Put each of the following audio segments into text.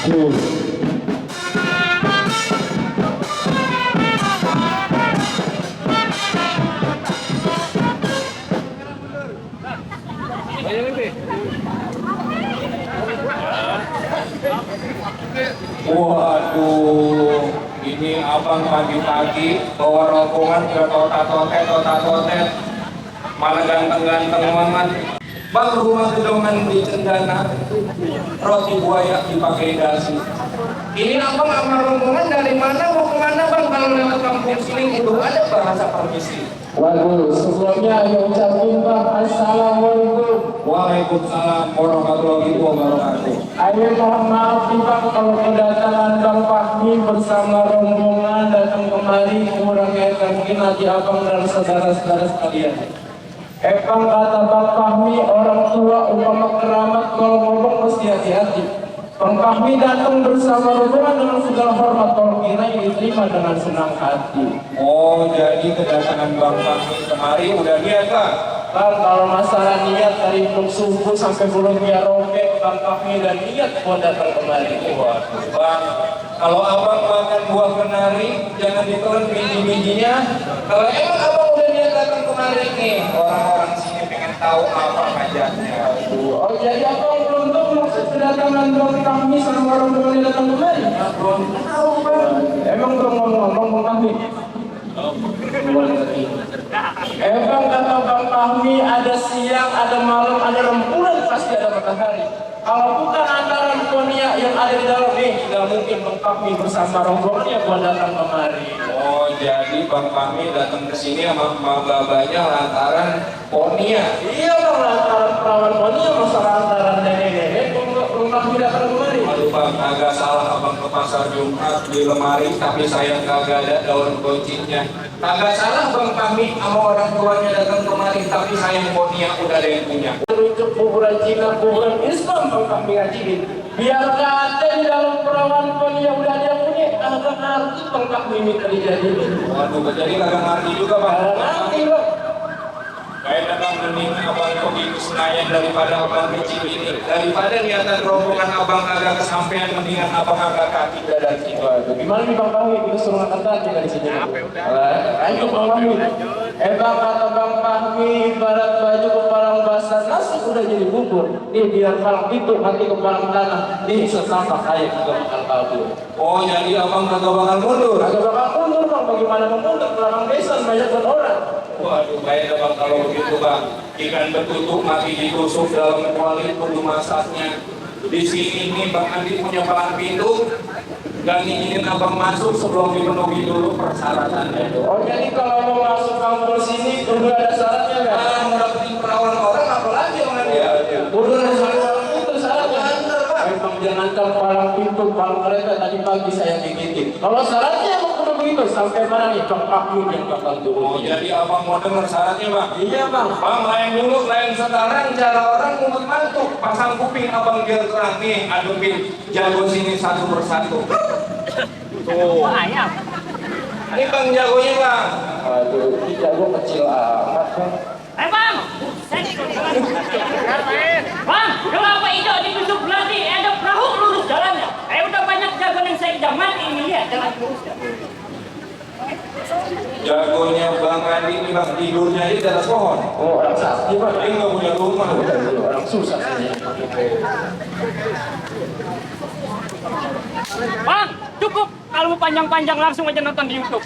Waduh, ini abang pagi-pagi bawa rombongan ke totet, malah ganteng-ganteng banget. Bang, rumah gedongan di Cendana, roti buaya dipakai dasi. Ini abang sama rombongan dari mana, mau kemana bang? Kalau lewat kampung sini itu ada bahasa permisi. Waduh, sebelumnya ayo ucapin bang, assalamualaikum. Waalaikumsalam warahmatullahi wabarakatuh. Ayo mohon maaf nih bang, kalau kedatangan Bang Fahmi bersama rombongan datang kemari kurang enak mungkin nanti abang dan saudara-saudara sekalian. Bang, kata Bang Fahmi, orang tua umpama keramat, kalau ngomong mesti hati-hati. Bang Fahmi datang bersama rombongan dengan segala hormat, kalau kira diterima dengan senang hati. Oh, jadi kedatangan Bang Fahmi kemari udah niat bang? Bang, kalau masalah niat dari subuh sampai belum dia robek, Bang Fahmi dan niat mau datang kemari. Waduh bang, kalau abang makan buah kenari jangan ditelan biji-bijinya. Kalau emang abang udah niat datang kemari nih, orang-orang sini pengen tahu apa hajatnya. Oh, jadi abang belum tahu maksud kedatangan Bang Fahmi sama rombongan yang datang kemari? Belum tahu bang. Emang belum ngomong-ngomong Bang Fahmi? Bang, kata Bang Fahmi, ada siang, ada malam, ada rembulan, pasti ada matahari. Kalau bukan antara dunia yang ada di dalam nih, tidak mungkin Bang Fahmi bersama rombongannya buat datang kemari. Oh, jadi Bang Fahmi datang ke sini sama babanya lantaran ponia. Iya bang, lantaran perawan ponia, masalah lantaran nenek-nenek, Bang Fahmi datang kemari. Aduh bang, agak salah abang ke pasar Jumat di lemari, tapi sayang kagak ada daun kuncinya. Agak salah Bang Fahmi sama orang tuanya datang kemari, tapi sayang ponia udah ada yang punya. Untuk kuburan Cina, kuburan Islam Bang Fahmi ngajinin. Biar gak ada di dalam perawan ponia udah ada yang punya, agak ngerti Bang Fahmi minta dijadiin. Waduh, jadi kagak ngerti juga bang. Ngerti bang. Kayak datang mending abang pergi ke Senayan daripada abang ke Cikini. Daripada niatan rombongan abang agak kesampean, mendingan abang agak kaki dari sini. Waduh, gimana nih Bang Fahmi? Kita suruh angkat kaki dari sini. Ayo Bang Fahmi. Bang, kata Bang Fahmi, ibarat baju kepalang basah, nasi udah jadi bubur. Nih biar palang itu, nanti kepalang tanah. Nih sesampah kayak juga bakal kabur. Oh, jadi abang kagak bakal mundur? Agak bakal mundur Bang, bagaimana mau mundur? Pelanggang desa banyak orang. Waduh, kayak bang kalau begitu bang, ikan betutu mati ditusuk dalam kuali tunggu masaknya. Di sini nih Bang Andi punya palang pintu, gak ngizinin abang masuk sebelum dipenuhi dulu persyaratannya. Oh, jadi kalau mau masuk kampus sini udah ada syaratnya nggak? Ah, mau dapetin perawan orang apalagi Bang Andi? Udah ada palang pintu syaratnya. Memang jangankan palang pintu, palang kereta tadi pagi saya gigitin. Kalau syaratnya emang udah begitu, sampai mana nih Bang Fahmi yang bakal turun? Oh, jadi abang mau denger syaratnya bang? Iya Bang. Bang, lain dulu, lain sekarang cara orang ngumpet mantuk. Pasang kuping abang biar terang nih, adupin jago sini satu persatu. Tuh. Ayam. Ini bang jagonya bang. Aduh, ini jago kecil amat Bang. Bang! Bang, kenapa hijau ditusuk belati? Ada perahu lurus jalannya. Udah banyak jagoan yang saya zaman ini lihat jalan lurus. Jagonya Bang Andi ini bang, tidurnya aja di atas pohon. Oh, orang sakti Bang. Dia nggak punya rumah. Orang susah sih. Bang, cukup. Kalau mau panjang-panjang langsung aja nonton di YouTube.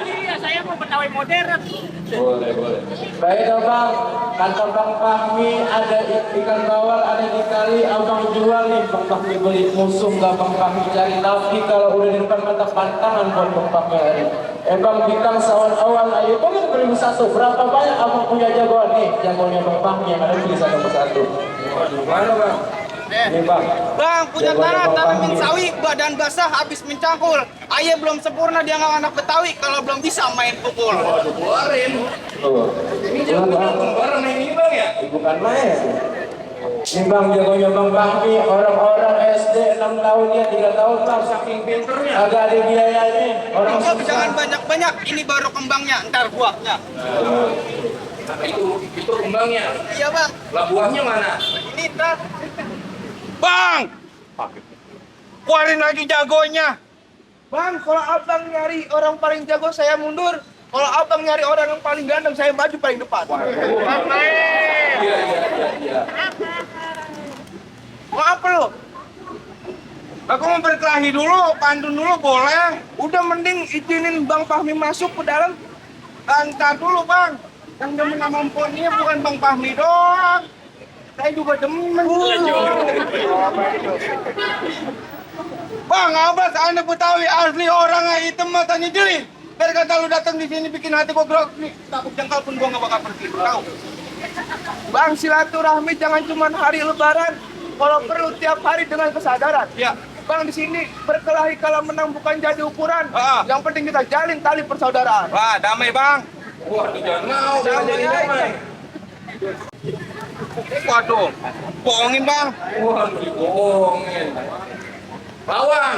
Iya, saya mau Betawi modern. Boleh. Baik dong Bang, kata Bang Fahmi ada ikan bawal ada di kali, abang jual nih Bang Fahmi beli musuh nggak Bang Fahmi cari, tapi kalau udah di depan mata pantangan buat Bang Fahmi hari. Bang bintang sawan awal, ayo pengen beli satu, berapa banyak abang punya jagoan nih, jagoannya Bang Fahmi yang ada beli satu persatu. Waduh, mana bang? Nih Bang. Bang, punya Jagoannya tanah Bang tapi Fahmi. sawi, badan basah habis mencangkul. Ayah belum sempurna, dia nggak anak Betawi kalau belum bisa main pukul. Waduh, keluarin. Tuh. Ini jagonya kembaran ini bang ya? Bukan main. Ini Bang jagonya Bang Fahmi, orang-orang SD 6 tahun dia 3 tahun Bang, saking pinternya. Agak ada biayanya. Orang Bang, jangan susah. banyak-banyak, ini baru kembangnya, ntar buahnya. Nah, itu kembangnya. Iya Bang, Lah buahnya mana? ini ntar. Bang, Keluarin lagi jagonya. Bang, kalau abang nyari orang paling jago, saya mundur. Kalau abang nyari orang yang paling ganteng, saya maju paling depan. Iya. Mau apa lo? Aku mau berkelahi dulu, pantun dulu boleh. Udah mending izinin Bang Fahmi masuk ke dalam. Entar dulu bang. Yang demen sama emponinya bukan Bang Fahmi doang. Saya juga demen. Bang, abas anak Betawi asli orangnya hitam matanya jeli. Biar kata lu datang di sini bikin hati gua grog nih. Takut jengkal pun gua nggak bakal pergi. Tahu? Bang, silaturahmi jangan cuma hari Lebaran. Kalau perlu tiap hari dengan kesadaran. Ya. Bang, di sini berkelahi kalau menang bukan jadi ukuran. Ah. Yang penting kita jalin tali persaudaraan. Wah, damai bang. Waduh, jangan mau, jangan jadi damai. Waduh, bohongin bang. Waduh, dibohongin. Lawan.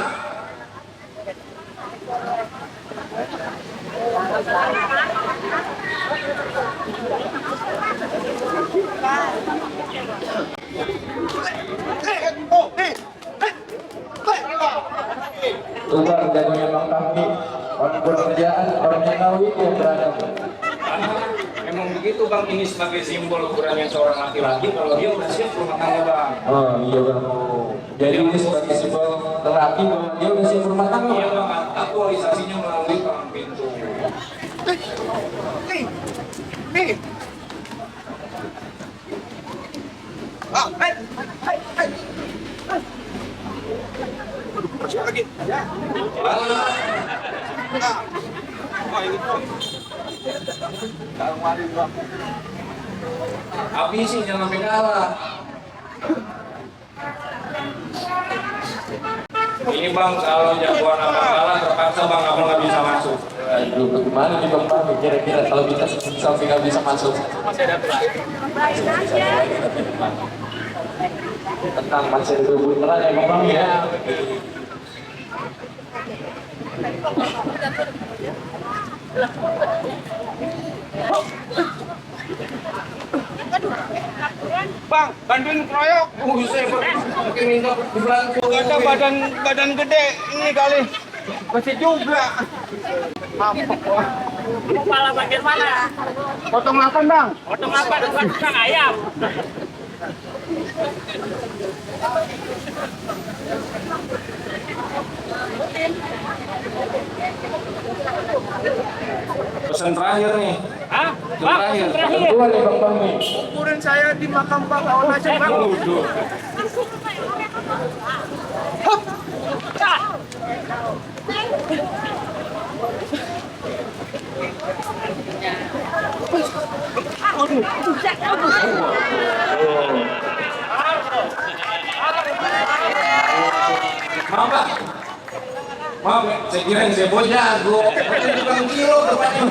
Tubar jagonya Bang Fahmi. Orang pekerjaan, orang yang tahu itu yang beragam. Emang begitu bang, ini sebagai simbol ukurannya seorang laki-laki. Kalau dia udah siap rumah tangga bang. Oh iya Bang. Jadi ini sebagai simbol lelaki bahwa dia udah siap rumah tangga. Iya bang, aktualisasinya melalui palang pintu. Nih. Ah, lagi. Oh, ini tuh. Habisin jangan sampai kalah. Ini bang, kalau jagoan abang kalah terpaksa bang abang nggak bisa masuk. Aduh, bagaimana nih Bang Fahmi? Kira-kira kalau kita sampai nggak bisa masuk. Tentang masih ada beneran ya Bang Fahmi ya. Bang, bantuin keroyok. Saya pakai minta dibantu. Ada badan gede ini kali. Masih juga. Kepala bagian mana? Potong makan bang. Potong apa? Bukan tukang ayam. Pesan terakhir nih. Hah? Bang, terakhir. Kedua nih Bang Fahmi. Ukuran saya di makam pahlawan aja, Bang. Waduh. Maaf Pak. Maaf, saya kira saya bos jago. Saya tukang kilo depannya.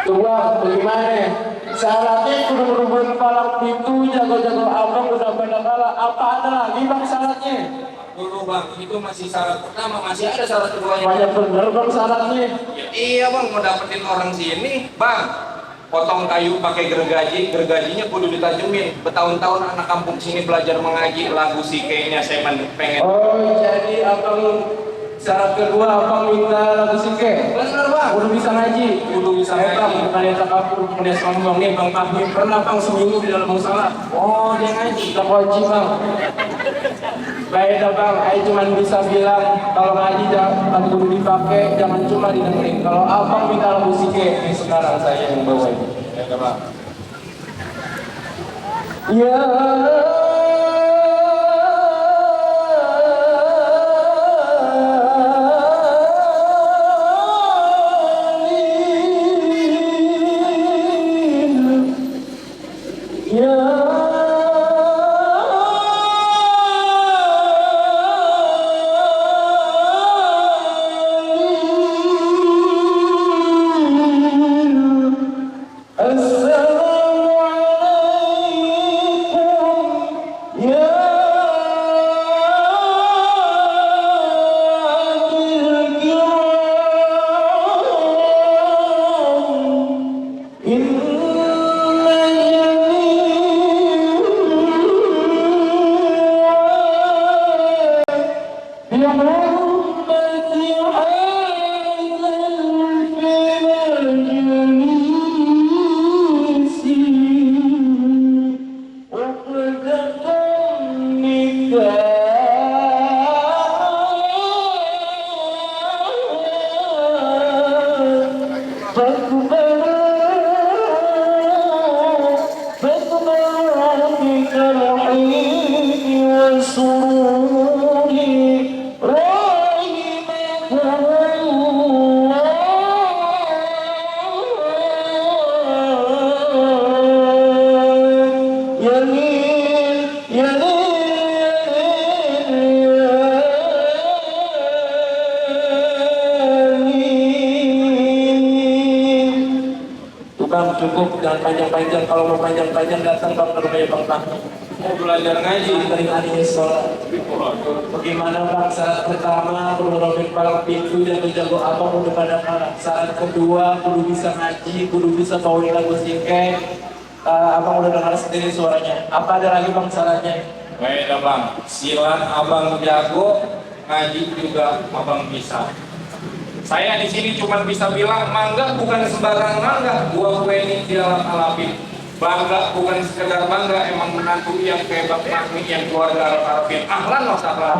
Coba bagaimana? Syaratnya kudu palang pintu, jago-jago abang udah pada kalah. Apa ada lagi Bang syaratnya? Dulu bang, itu masih syarat pertama, masih ada syarat keduanya. Banyak bener Bang syaratnya. Ya, iya bang, mau dapetin orang sini, bang, potong kayu pakai gergajinya kudu ditajemin. Bertahun-tahun anak kampung sini belajar mengaji lagu si kayaknya saya pengen. Oh, jadi abang syarat kedua abang minta lagu sike. Bener bang, Udah bisa ngaji. kudu bisa Saya Bang, ngaji. bukan yang takabur, kemudian sombong nih Bang Fahmi pernah Bang seminggu di dalam musola. Oh dia ngaji. Kita koji Bang. Baik dah Bang, saya cuma bisa bilang kalau ngaji jangan kudu dipakai, jangan cuma didengerin. Kalau abang minta lagu sike, ini sekarang saya yang bawa ini. Ya udah, bang. Ya Assalamualaikum bang, cukup, jangan panjang-panjang. Kalau mau panjang-panjang datang bang ke rumahnya bang Fahmi. Mau belajar ngaji. Sering aneh sholat. Bagaimana bang? Syarat pertama perlu robek palang pintu, jago-jago abang udah pada kalah. Syarat kedua kudu bisa ngaji, kudu bisa bawain lagu singkek. Abang udah dengar sendiri suaranya. Apa ada lagi bang syaratnya? Beda bang, silat abang jago, ngaji juga abang bisa. Saya di sini cuma bisa bilang mangga bukan sembarang mangga, buah kue ini dialap alapin. Bangga bukan sekedar bangga, emang menantu yang kayak Bang Fahmi yang keluarga Arab Arabin. Ahlan mas ahlan.